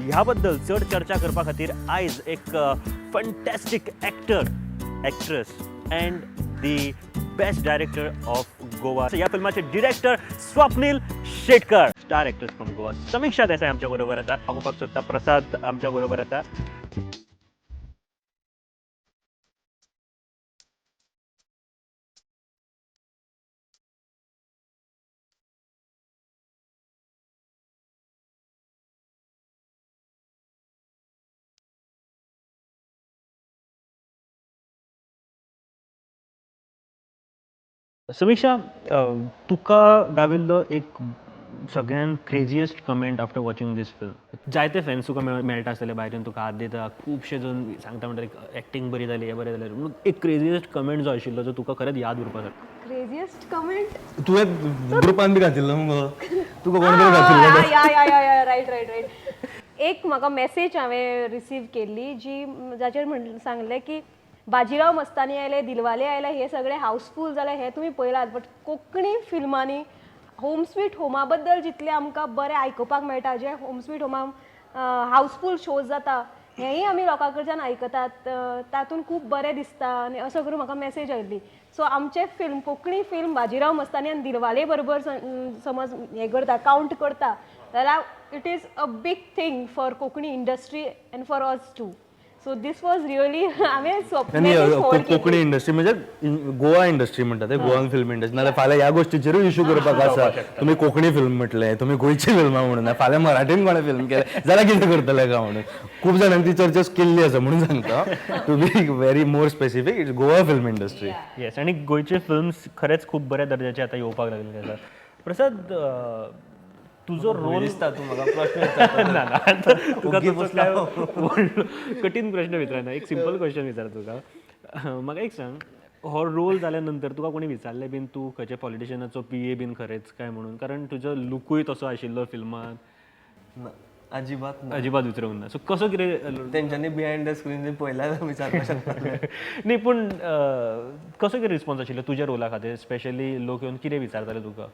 ह्या बद्दल चड चर्चा करपा खातीर आयज एक fantastic actor, actress and the best director of Goa, ह्या फिल्माचे director Swapnil Shetkar, star actress from Goa Samiksha Desai आमच्या बरोबर आसा. सांगपाक सोदता प्रसाद आमच्या बरोबर आसा. समीक्षा, तुका गाविल्लो एक सगळ्यान craziest comment after watching this film? जायते फॅन्स तुका मेळटा आसतले, भायर येवन तुका हात दिता, खुबशे जण सांगता म्हणटा एक्टींग बरी जाली, हें बरें जालें. पूण एक क्रेजिएस्ट कमेंट जो आशिल्लो, जो तुका खरेंच याद उरपा सारको? Craziest comment? तुवें ग्रुपान बी घातिल्लो मुगो, तुका कोण तरी घातिल्लो. या या या या, रायट रायट रायट. एक म्हाका मेसेज हांवें रिसीव केल्ली, जी जाचेर म्हण सांगलें की बाजीराव मस्तानी आयले, दिलवाले आयले, हे सगळे हाऊसफूल जाले, हे तुमी पळयलात, बट कोंकणी फिल्मांनी होम स्वीट होमा बद्दल जितलें आमकां बरें आयकुपाक मेळटा, जे होम स्वीट होमा हाऊसफूल शोज जाता, हेंय आमी लोकां कडच्यान आयकतात, तातूंत खूब बरें दिसता आनी असो करून म्हाका मेसेज आयिल्ली. सो आमचें फिल्म, कोंकणी फिल्म बाजीराव मस्तानी आनी दिलवाले बरोबर समज हें करता, कावंट करता जाल्यार it is a big thing for Konkani industry and for us too. So this was really, हांवें आनी message forward Konkani industry म्हणजे गोवा इंडस्ट्री म्हणटा ते, गोवन फिल्म इंडस्ट्री. नाल्यार फाल्यां ह्या गोष्टीचेरूय इशू करपाक आसा, तुमी कोंकणी फिल्म म्हटलें, तुमी गोंयची फिल्मां म्हणून, फाल्यां मराठीन कोणें फिल्म केलें जाल्यार कितें करतले काय म्हणून खूब जाणांनी ती चर्चा केल्ली आसा. म्हणून सांगता, to be very more specific, it's Goa film industry. Yes, आनी गोंयचे फिल्म्स खरेंच खूब बऱ्या दर्जाचे आतां येवपाक लागलेले आसा. प्रसाद, तुजो रोल दिसता तूं म्हाका प्रश्न विचारता. ना ना, तुका तुजो काय व्हडलो कठीण प्रश्न विचारना, एक सिंपल क्वेश्चन विचारता तुका. म्हाका एक सांग, हो रोल जाल्या नंतर तुका कोणी विचारलें बीन तूं खंयच्या पॉलिटिशनाचो पी ए बीन खरेंच काय म्हणून, कारण तुजो लुकूय तसो आशिल्लो फिल्मान? ना, अजिबात ना. अजिबात विचारूंक ना? सो कसो कितें तेंच्यांनी बिहायंड the screen पळयल्यार विचारपाक शकता. न्ही, पूण कसो कितें रिस्पॉन्स आशिल्लो तुज्या रोला खातीर? स्पेशली लोक येवन कितें विचारताले तुका?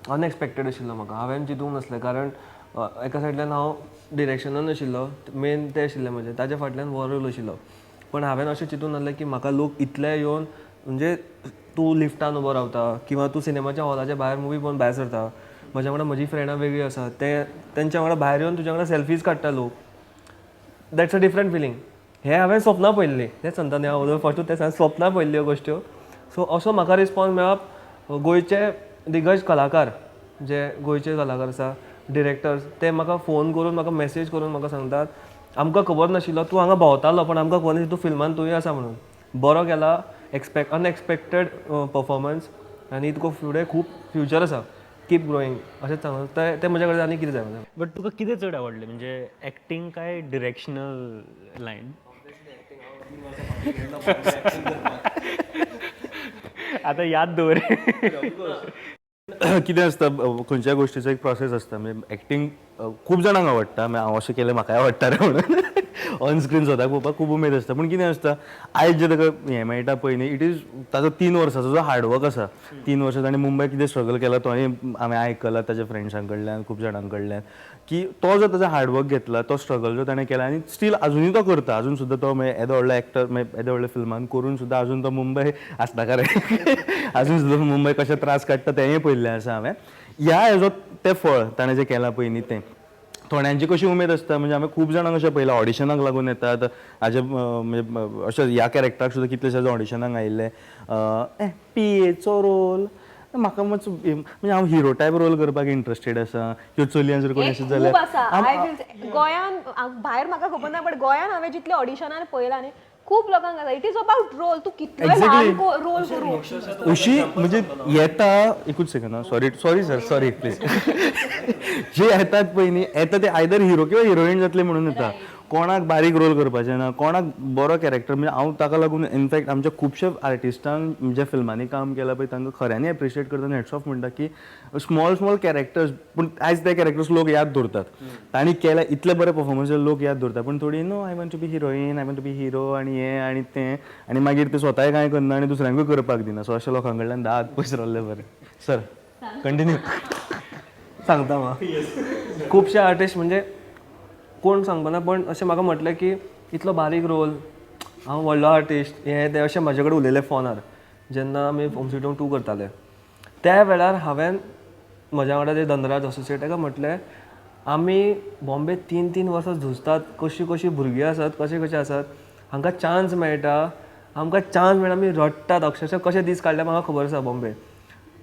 अनएक्सपेक्टेड आशिल्लो म्हाका, हांवें चिंतूंक नासलें, कारण एका सायडल्यान हांव डिरेक्शनान आशिल्लो, मेन तें आशिल्लें म्हजें, ताज्या फाटल्यान हो रोल आशिल्लो, पण हांवें अशें चिंतूंक नासलें की म्हाका लोक इतले येवन, म्हणजे तूं लिफ्टान उबो रावता किंवा तूं सिनेमाच्या हॉलाच्या भायर मुवी पळोवन भायर सरता, म्हज्या वांगडा म्हजी फ्रेंडां वेगळी आसा, ते तेंच्या वांगडा भायर येवन तुज्या वांगडा सेल्फीज काडटा लोक. That's a different feeling. हें हांवें स्वप्नां पळयल्लीं, तेंच सांगता न्ही हांव, फस्टूच तें सांग, स्वप्नां पळयल्ल्यो गोश्ट्यो. सो असो म्हाका रिस्पॉन्स मेळप, गोंयचे दिग्गज कलाकार, जे गोंयचे कलाकार आसा, डिरेक्टर्स, ते म्हाका फोन करून, म्हाका मॅसेज करून म्हाका सांगतात, आमकां खबर नाशिल्लो तूं हांगा भोंवतालो, पण आमकां खबर नाशिल्लो तूं फिल्मान तूंय आसा म्हणून. बरो केला, अनएक्सपेक्टेड परफॉर्मन्स, आनी तुका फुडें खूब फ्युचर आसा, कीप ग्रोईंग, अशेंच सांगून ते म्हज्या कडेन आनी कितें जाय म्हाका. बट तुका कितें चड आवडलें, म्हणजे एक्टींग काय डिरेक्शनल लायन? आतां याद दवर. कितें आसता, खंयच्याय गोश्टीचो एक प्रोसेस आसता. म्हणजे एक्टींग खूब जाणांक आवडटा, मागीर हांव अशें केलें म्हाकाय आवडटा रे म्हणून ऑन स्क्रीन स्वताक पळोवपाक खूब उमेद आसता. पूण कितें आसता, आयज जें ताका हें मेळटा पळय न्ही, it is ताजो 3 वर्साचो जो हार्डवर्क आसा, 3 वर्सां ताणें मुंबय कितें स्ट्रगल केला तोय हांवें आयकला ताच्या फ्रेंड्सां कडल्यान, खूब जाणां कडल्यान, की तो जो ताजो हार्डवर्क घेतला, तो स्ट्रगल जो ताणें केला आनी स्टील आजुनूय तो करता, आजून सुद्दां तो मागीर येदो व्हडलो एक्टर, मागीर येदो व्हडल्या फिल्मान करून सुद्दां आजून तो मुंबय आसता खरें, आजून सुद्दां मुंबय कशें त्रास काडटा तेंय पळयल्लें आसा हांवें. ह्या हेजो तें फळ ताणें जें केलां पळय न्ही, तें थोड्यांची कशी उमेद आसता, म्हणजे हांवें खूब जाणांक अशें पळयलां ऑडिशनाक लागून येतात, हाजे म्हणजे अशें ह्या कॅरेक्टराक सुद्दां कितलेशे जाण ऑडिशनाक आयिल्ले, पी एचो रोल म्हाका मातसो, म्हणजे हांव हिरो टायप रोल करपाक इंट्रस्टेड आसा, किंवा चलयान जर कोणी हें अशें खूब जाल्यार आसा. I will गोंयान, भायर म्हाका खबर ना, बट गोंयान हांवें जितले ऑडिशनान पळयलां न्ही, खूब लोकांक आसा, it is about role, तूं कितलोय ल्हान रोल करूं. अशी म्हणजे येता, एकूच second, sorry sorry sir, sorry please. जे येतात पळय न्ही, येता ते आयदर हिरो किंवा हिरोईन जातले म्हणून येता, कोणाक बारीक रोल करपाचें ना, कोणाक बरो कॅरेक्टर. म्हणजे हांव ताका लागून इनफॅक्ट आमच्या खुबशे आर्टिस्टांक ज्या फिल्मांनी काम केलां पळय तांकां खऱ्यांनी एप्रिशिएट करता, हॅट्स ऑफ म्हणटा की स्मॉल स्मॉल कॅरेक्टर्स, पूण आयज ते कॅरेक्टर्स लोक याद दवरतात, तांणी केल्या इतले बरे परफॉर्मन्स लोक याद दवरतात. पूण थोडी no, I want to be heroine, I want to be hero, आनी हें आनी तें, आनी मागीर ते स्वताय कांय करना आनी दुसऱ्यांकूय करपाक दिना. सो अशा लोकां कडल्यान 10 हात पयस रावल्लें बरें. Sir continue. सांगता म्हाका, खुबशे आर्टिस्ट म्हणजे कोण सांगपाना, पण अशें म्हाका म्हटलें की इतलो बारीक रोल, हांव व्हडलो आर्टिस्ट, हें तें अशें म्हाजे कडेन उलयलें फोनार जेन्ना आमी होम स्वीट होम 2 करताले. त्या वेळार हांवें म्हज्या वांगडा जे धनराज असोसिएट ताका म्हटलें, आमी बॉम्बे 3-3 वर्सां झुजतात, कशीं कशीं भुरगीं आसात, कशें कशें आसात, हांकां चान्स मेळटा, आमकां चान्स मेळटा, आमी रडटात अक्षरशा, कशे दीस काडले म्हाका खबर आसा बॉम्बे.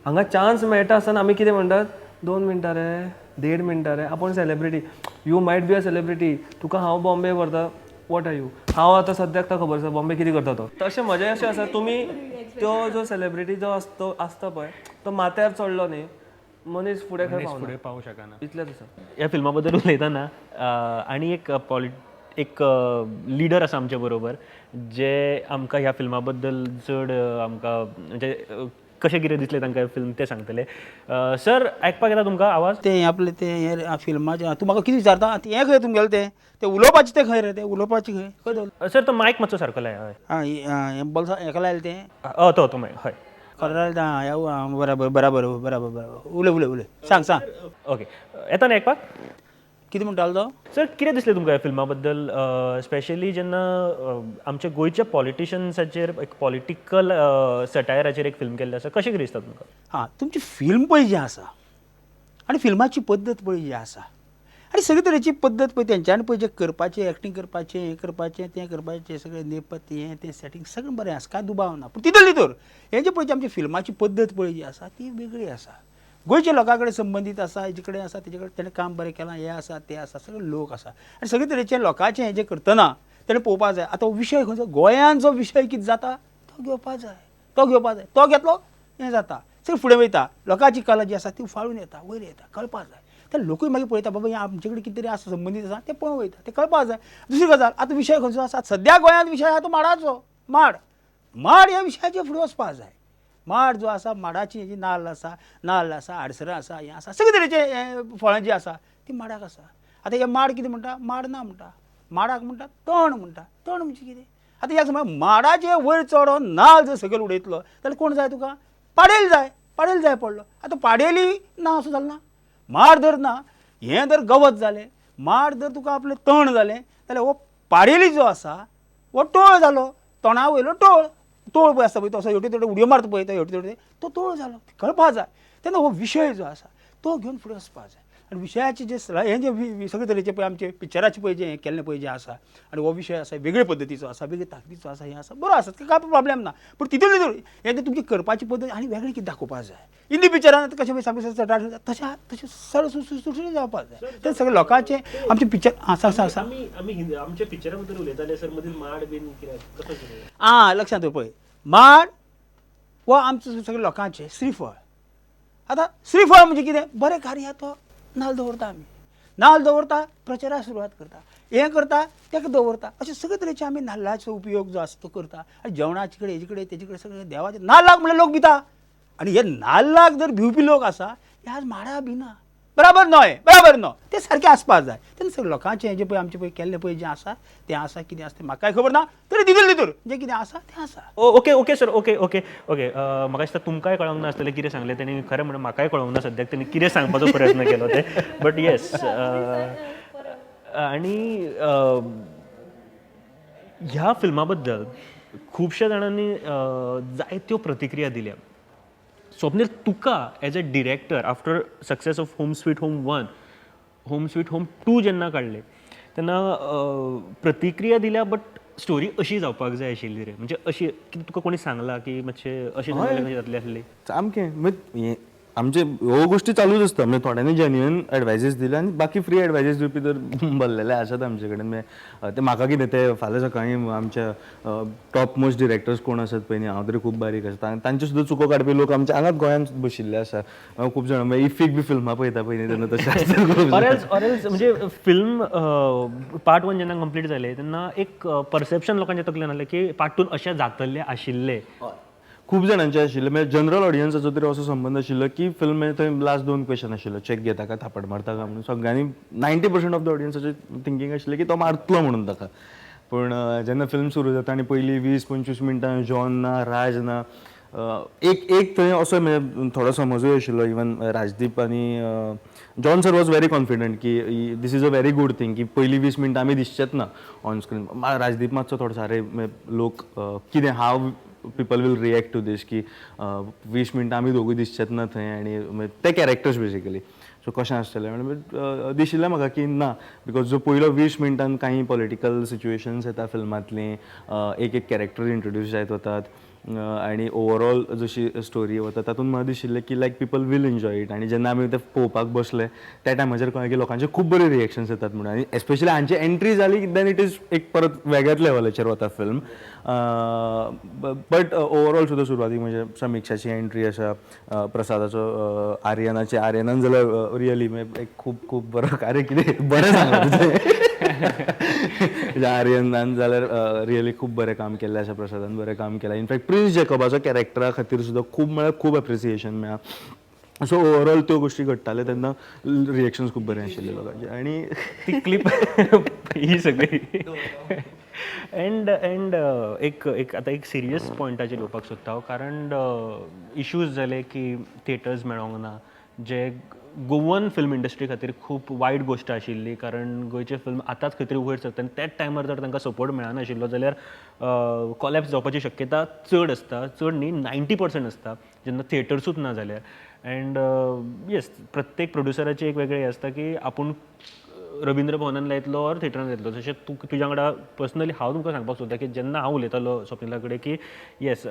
हांगा चान्स मेळटा आसतना आमी कितें म्हणटात, 2 मिनटां रे, 1.5 मिनटां रे, आपूण celebrity, you might be a celebrity, तुका हांव बॉम्बे व्हरता, what are you. हांव आतां सद्याक ताका खबर आसा बॉम्बे कितें करता तो. तशें म्हजें अशें आसा, तुमी तो जो सेलिब्रिटी जो आसता आसता पळय तो माथ्यार चडलो न्ही मनीस फुडें खंय पावना, फुडें पावूंक शकना. इतलेंच आसा. ह्या फिल्मा बद्दल उलयतना आनी एक एक लिडर आसा आमच्या बरोबर, जे आमकां ह्या फिल्मा बद्दल चड आमकां म्हणजे कशें कितें दिसलें तांकां फिल्म तें सांगतले. सर, आयकपाक येता तुमकां आवाज? तें आपलें तें हें फिल्माचें तूं म्हाका कितें विचारता, हें खंय तुमगेलें तें तें उलोवपाचें तें खंय रे, तें उलोवपाचें खंय खंय दवरलें? सर, तो मायक मातसो सारको लाय. हय. आं हें बोल्सा हेका लायलें तें? हय, तो तो मायक, हय. खरें लायलें. आं, बराबर बराबर बराबर बराबर, उलय उलय उलय, सांग सांग. ओके, येता न्ही आयकपाक? कितें म्हणटालो तो? सर, कितें दिसलें तुमकां ह्या फिल्मा बद्दल, स्पेशली जेन्ना आमच्या गोंयच्या पॉलिटिशन्साचेर एक पॉलिटिकल सटायराचेर एक फिल्म केल्लें आसा, कशें कितें दिसता तुमकां? हां, तुमची फिल्म पळय जी आसा आनी फिल्माची पद्दत पळय जी आसा आनी सगळे तरेची पद्दत पळय तेंच्यांनी पळय जें करपाचें, एक्टींग करपाचें, हें करपाचें, तें करपाचें, सगळें नेपथ्य हें तें सेटींग सगळें बरें आसा, कांय दुबाव ना. पूण तितले भितर हें जें पळय आमची फिल्माची पद्दत पळय जी आसा ती वेगळी आसा, गोंयच्या लोकां कडेन संबंदीत आसा, हेजे कडेन आसा, तेजे कडेन तेणें काम बरें केलां, हें आसा तें आसा, सगळे लोक आसा आनी सगळे तरेचे लोकांचें हें जें करतना तेणें पळोवपाक जाय. आतां हो विशय खंयचो, गोंयान जो विशय कितें जाता तो घेवपाक जाय, तो घेवपाक जाय, तो घेतलो हें जाता, सगळें फुडें वयता, लोकांची कला जी आसा ती उफाळून येता, वयर येता, कळपाक जाय. ते लोकूय मागीर पळयता, बाबा हें आमचे कडेन कितें तरी आसा, संबंदीत आसा, तें पळोवंक वयता, तें कळपाक जाय. दुसरी गजाल, आतां विशय खंयचो आसा, सद्या गोंयांत विशय आसा तो माडाचो, माड, माड ह्या विशयाचेर फुडें वचपाक जाय. माड जो आसा, माडाची जी नाल्ल आसा, नाल्ल आसा, आडसरां आसा, हें आसा, सगळे तरेचे हें फळां जीं आसा ती माडाक आसा. आतां हे माड कितें म्हणटा, माड ना म्हणटा, माडाक म्हणटा तण म्हणटा, तण म्हणजे कितें? आतां ह्या समज माडाचे वयर चडोन नाल्ल जर सकयल उडयतलो जाल्यार कोण जाय तुका? पाडेल जाय, पाडेल जाय पडलो. आतां पाडेली ना असो जालो ना, माड जर ना, हें जर गवत जालें, माड जर तुका आपलें तण जालें जाल्यार हो पाडेली जो आसा हो टोळ जालो, तणा वयलो टोळ, तोळ पळय आसता पळय तो असो हेवटेन तेवटेन उडयो मारता पळय, तो हेवटेन तेवटेन तो तोळ जालो, कळपा जाय. तेन्ना हो विशय जो आसा तो घेवन फुडें वचपाक जाय. आनी विशयाचे जे हें जे सगळे तरेचे पळय आमचे पिक्चराचे पळय जें हें केल्लें पळय जें आसा आनी हो विशय आसा वेगळे पद्दतीचो आसा, वेगळे ताकदीचो आसा, हें आसा, बरो आसा, कांय प्रॉब्लेम ना. पूण तितून भितर हें जें तुमची करपाची पद्दत आनी वेगळें कितें दाखोवपाक जाय. हिंदी पिक्चरान कशें पळय सामकें सटाट तशें तशें सरळ सुटसुटीत जावपाक जाय. तें सगळें लोकांचें आमचें पिक्चर आं सांग सांग सांग. आमी आमच्या पिक्चरा बद्दल उलयताले सर, मदीं माड बीन कितें कसो कितें? आं, लक्षांत दवर पळय, माड हो आमचो सगळ्या लोकांचें श्रीफळ. आतां श्रीफळ म्हणजे कितें, बरें कार्य तो नाल्ल दवरता, आमी नाल्ल दवरता, प्रचाराक सुरवात करता, हें करता, ताका दवरता, अशें सगळे तरेचे आमी नाल्लाचो उपयोग जो आसा तो करता. आनी जेवणाचे कडेन हेजे कडेन तेजे कडेन सगळें देवाचे नाल्लाक म्हणल्यार लोक भिता, आनी हे नाल्लाक जर भिवपी लोक आसा हे आज माडा भिना, बराबर न्हय, बराबर न्हय, तें सारकें आसपाक जाय. तेन्ना सगळें लोकांचें हें जें पळय आमचें पळय केल्लें पळय जें आसा तें आसा, कितें आसा तें म्हाकाय खबर ना, तरी तितून भितर जें कितें आसा तें आसा. Okay okay sir, okay okay okay. म्हाका दिसता तुमकांय कळोंक ना आसतलें कितें सांगलें तेणी, खरें म्हणल्यार म्हाकाय कळोंक ना सद्याक तेणी कितें सांगपाचो प्रयत्न केलो ते, बट येस. आनी ह्या फिल्मा बद्दल खुबश्या जाणांनी जायत्यो प्रतिक्रिया दिल्या. स्वप्नील, तुका as a director after success of Home Sweet Home 1, Home Sweet Home 2 जेन्ना काडले तेन्ना प्रतिक्रिया दिल्या, बट स्टोरी अशी जावपाक जाय आशिल्ली रे, म्हणजे अशी की तुका कोणी सांगला की मातशें अशें जाल्यार जातली आसली? सामकें, म्हणजे आमचे ह्यो गोश्टी चालूच आसता. म्हणजे थोड्यांनी जेन्युइन एडवायजीस दिले आनी बाकी फ्री एडवायजीस दिवपी तर भरलेले आसात आमचे कडेन. म्हणजे ते म्हाका कितें, ते फाल्यां सकाळीं आमच्या टॉप मोस्ट डिरेक्टर्स कोण आसात पळय न्ही, हांव तरी खूब बारीक आसा, तांच्यो सुद्दां चुको काडपी लोक आमच्या हांगाच गोंयांत बशिल्ले आसा. खूब जाणां मागीर इफीक बी फिल्मां पळयता पळय न्ही, तेन्ना तशें आसता. ऑर एल्स म्हणजे फिल्म पार्ट 1 जेन्ना कंप्लीट जालें तेन्ना एक परसेप्शन लोकांच्या तकल्यान आसलें की पार्ट 2 अशें जातलें आशिल्लें. खूब जाणांचे आशिल्ले, म्हणजे जनरल ऑडियन्साचो तरी असो संबंद आशिल्लो की फिल्म थंय लास्ट 2 क्वेश्चन आशिल्लो, चॅक घेता काय थापट मारता काय म्हणून. सगळ्यांनी 90% ऑफ the ऑडियन्साचें थिंकींग आशिल्लें की तो मारतलो म्हणून ताका. पूण जेन्ना फिल्म सुरू जाता आनी पयलीं 20-25 मिनटां जॉन ना, राज ना, एक एक थंय असो म्हणजे थोडो समजूय आशिल्लो, इवन राजदीप आनी John sir was very confident की this is a very good thing की पयलीं 20 मिनटां आमी दिसचेच ना ऑन स्क्रीन. राजदीप मातसो थोडो, अरे लोक कितें, how people will react to this की 20 मिनटां आमी दोगूय दिसचेच ना थंय आनी म्हणजे ते कॅरेक्टर्स बेसिकली, सो कशें आसतलें म्हणून दिशिल्लें म्हाका की ना, because जो पयलो 20 मिनटान काही पॉलिटिकल सिच्युएशन्स येता फिल्मांतलीं, एक एक कॅरेक्टर इंट्रोड्यूस जायत वतात आनी ओवरऑल जशी स्टोरी वता तातूंत म्हाका दिशिल्लें की like people will enjoy it. आनी जेन्ना आमी ते पळोवपाक बसले त्या टायमाचेर कळ्ळें की लोकांचे खूब बरे रिएक्शन्स येतात म्हणून. आनी एस्पेशली हांची एंट्री जाली, then it is एक परत वेगळ्याच लेवलाचेर वता फिल्म. बट ओवरऑल सुद्दां सुरवातीक म्हणजे समिक्षाची एंट्री आसा, प्रसादाचो, आर्यनाचे, आर्यनान जाल्यार रियली एक खूब खूब बरो कार्य, कितें बरें सांगलां तुजें. म्हणजे आर्यनान जाल्यार रियली खूब बरें काम केल्लें आसा, प्रसादान बरें काम केलां. इनफॅक्ट प्रिन्स जेकबाचो कॅरेक्टरा खातीर सुद्दां खूब म्हळ्यार खूब एप्रिसिएशन मेळ्ळां. सो ओवरऑल त्यो गोश्टी घडटाले तेन्ना रिएक्शन्स खूब बरें आशिल्ले लोकांचे आनी ती क्लिप ही सगळी अँड अँड एक एक आतां एक सिरियस पॉयंटाचेर येवपाक सोदता हांव, कारण इश्यूज जाले की थिएटर्स मेळोंक ना, जे गोवन फिल्म इंडस्ट्री खातीर खूब वायट गोश्ट आशिल्ली, कारण गोंयचे फिल्म आतांच खंय तरी वयर सरता आनी त्याच टायमार जर तांकां सपोर्ट मेळनाशिल्लो जाल्यार कॉलॅप्स जावपाची शक्यता चड आसता, चड न्ही, 90% आसता जेन्ना थिएटर्सूच ना जाल्यार. अँड येस, प्रत्येक प्रोड्युसराचें एक वेगळें हें आसता की आपूण रविंद्र भवनान लायतलो ऑर थिएटरान लायतलो. जशें तूं तुज्या वांगडा पर्सनली हांव तुमकां सांगपाक सोदता की जेन्ना हांव उलयतालो स्वप्निला कडेन की येस,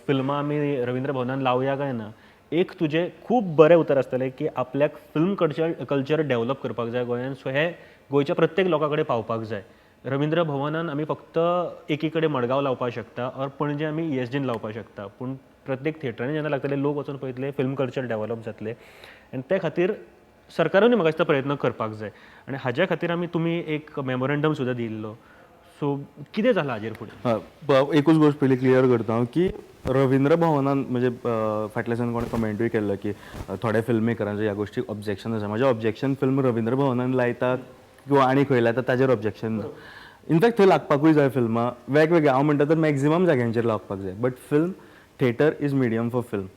फिल्मां आमी रविंद्र भवनान लावया काय ना, एक तुजें खूब बरें उतर आसतलें की आपल्याक फिल्म कल्चर डेवलप करपाक जाय गोंयान, सो हें गोंयच्या प्रत्येक लोकां कडेन पावपाक जाय. रविंद्र भवनान आमी फक्त एकी कडेन मडगांव लावपाक शकता ऑर पणजे आमी ईएसजीन लावपाक शकता, पूण प्रत्येक थिएटरांनी जेन्ना लागतले, लोक वचून पळयतले, फिल्म कल्चर डेवलप जातलें आनी ते खातीर सरकारानूय म्हाका दिसता प्रयत्न करपाक जाय. आनी हाज्या खातीर आमी तुमी एक मेमोरेंडम सुद्दां दिल्लो, सो कितें जालां हाजेर फुडें? एकूच गोश्ट पयलीं क्लियर करता हांव की रविंद्र भवनान म्हणजे फाटल्या दिसान कोणें कमेंटूय केल्लो की थोड्या फिल्म मेकरांचें ह्या गोश्टीक ऑब्जेक्शन आसा. म्हाजें ऑब्जेक्शन फिल्म रविंद्र भवनान लायतात किंवा आनी खंय लायतात ताजेर ऑब्जेक्शन ना. इनफॅक्ट थंय लागपाकूय जाय फिल्मां वेगवेगळे, हांव म्हणटा तर मॅक्झिमम जाग्यांचेर लागपाक जाय, but film theatre is medium for film.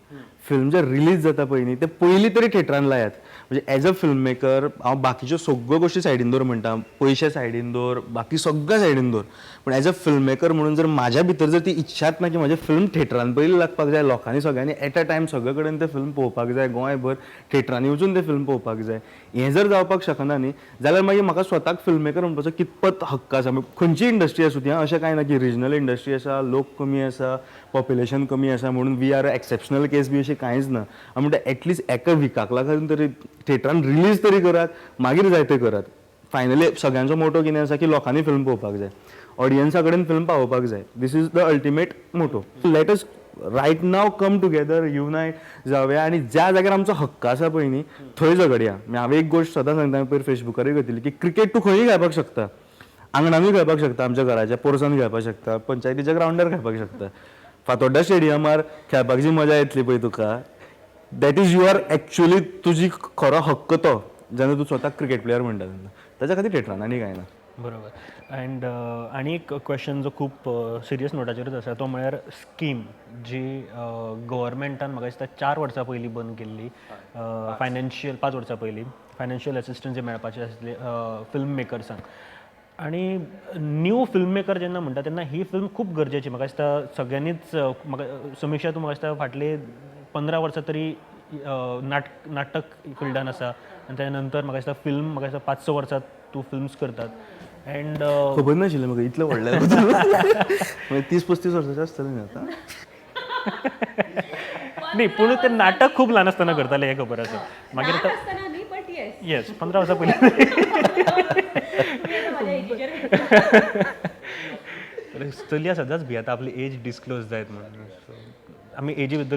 Film J release जाता पळय न्ही, ते पयलीं तरी थिएटरान लायात. म्हणजे एज अ फिल्म मेकर हांव बाकीच्यो सगळ्यो गोश्टी सायडीन दवर म्हणटा, पयशे सायडीन दवर, बाकी सगळें सायडीन दवर, पूण एज अ फिल्म मेकर म्हणून जर म्हाज्या भितर जर ती इच्छाच ना की म्हाजें फिल्म थिएटरान पयलीं लागपाक जाय, लोकांनी सगळ्यांनी एट अ टायम सगळे कडेन तें फिल्म पळोवपाक जाय, गोंयभर थिएटरांनी वचून तें फिल्म पळोवपाक जाय, हें जर जावपाक शकना न्ही जाल्यार मागीर म्हाका स्वताक फिल्म मेकर म्हणपाचो कितपत हक्क आसा? खंयची इंडस्ट्री आसूं ती, अशें कांय ना की रिजनल इंडस्ट्री आसा, लोक कमी आसा, पॉप्युलेशन कमी आसा म्हणून we are exceptional case बी अशें कांयच ना. हांव म्हणटा एटलिस्ट एका विकाक लागून तरी थिएटरान रिलीज तरी करात, मागीर जाय तें करात. फायनली सगळ्यांचो मोटो कितें आसा की लोकांनी फिल्म पळोवपाक जाय, ऑडियन्सा कडेन फिल्म पावोवपाक जाय. This is the ultimate motto. Let us right now come together, unite जावया आनी ज्या जाग्यार आमचो हक्क आसा पळय न्ही थंय झगडया. म्हणजे हांवें एक गोश्ट सदां सांगता, पयर फेसबुकारूय घातिल्ली की क्रिकेट तूं खंयूय खेळपाक शकता, आंगणानूय खेळपाक शकता, आमच्या घराच्या पोरसान खेळपाक शकता, पंचायतीच्या ग्रावंडार खेळपाक शकता. फातोड्डा स्टेडियमार खेळपाक जी मजा येतली पळय तुका, that is your actually तुजी खरो हक्क तो, जेन्ना तूं स्वताक क्रिकेट प्लेयर म्हणटा तेन्ना. ताच्या खातीर थिएटरान, आनी कांय ना. बरोबर. अँड आनी एक क्वेश्चन जो खूब सिरियस नोटाचेरूच आसा, तो म्हळ्यार स्कीम जी गव्हर्मेंटान म्हाका दिसता 4 वर्सां पयलीं बंद केल्ली, फायनान्शियल, 5 वर्सां पयलीं फायनान्शियल एसिस्टन्स जे मेळपाचे आसले फिल्म मेकर्सांक. आनी न्यू फिल्म मेकर जेन्ना म्हणटा तेन्ना ही फिल्म खूब गरजेची म्हाका दिसता सगळ्यांनीच. म्हाका समिक्षा, तूं म्हाका दिसता फाटले 15 वर्सां तरी नाटक फिल्डान आसा आनी त्या नंतर म्हाका दिसता फिल्म, म्हाका दिसता 5-6 वर्सां तूं फिल्म्स करतात अँड खबर नाशिल्लें म्हाका इतलें व्हडलें, म्हणजे 30-35 वर्साचें आसतलें न्ही आतां. न्ही, पूण ते नाटक खूब ल्हान आसतना करताले हें खबर आसा. मागीर ल्हान आसतना न्ही, बट येस. येस, 15 वर्सां पयलीं. माझ्या एजीचेर चलया सदांच भियेता आपली एज डिस्क्लोज जायत म्हणून. So, आमी एजी बद्दल